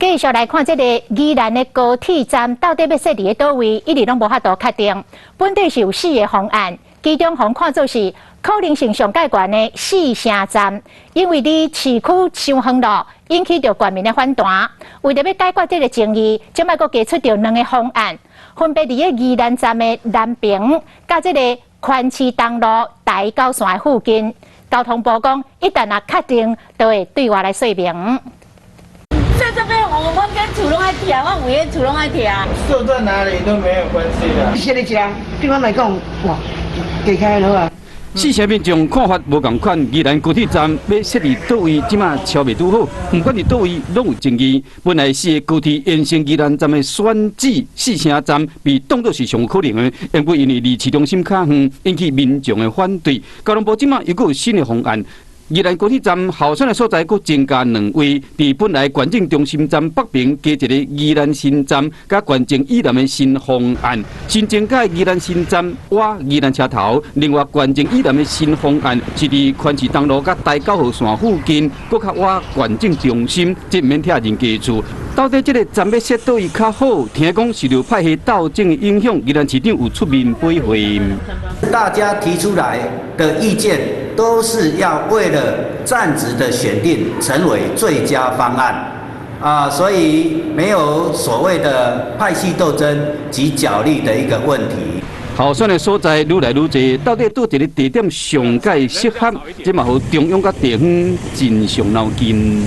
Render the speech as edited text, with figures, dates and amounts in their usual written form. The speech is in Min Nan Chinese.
繼續來看這个宜蘭的高鐵站到底欲設佇佗位，一直攏無法度確定。本底是有四个方案，其中予看做是可能性上蓋懸的四城站，因為離市區傷遠囉，引起著縣民的反彈。為著欲解決這个爭議，這擺閣加出著兩个方案，分別佇个宜蘭站的南爿，佮這个寬市東路台九線的附近。交通部講，一旦若確定，就會對外來說明。在這邊，我跟厝攏愛拆，我有的厝攏愛拆。設在哪裡都沒有關係的。設咧遮，對阮來講，哇，加開好啊。四城民眾看法無仝款，宜蘭高鐵站欲設佇佗位，這馬敲袂拄好。毋管佇佗位，攏有爭議。本來四个高鐵延線宜蘭站的選址四城站，被當作是上有可能的，不過因為離市中心較遠，引起民眾的反對。交通部這馬又閣有新的方案。宜蘭高鐵站候選的所在，閣增加兩位，佇本來縣政中心站北爿加一个宜蘭新站，佮縣政以南的新方案。新增加宜蘭新站倚宜蘭車頭，另外縣政以南的新方案是佇寬市東路佮台九號線附近，閣較倚縣政中心，這毋免拆人家厝。到底這个站欲設佗位較好？聽講受著派系鬥爭的影響，宜蘭市長有出面回應。大家提出來的意見，都是要為了站址的選定成為最佳方案啊，所以沒有所謂的派系鬥爭及角力的一個問題。候選的所在愈來愈濟，到底佗一个地點上蓋適合？這嘛予中央佮地方真傷腦筋。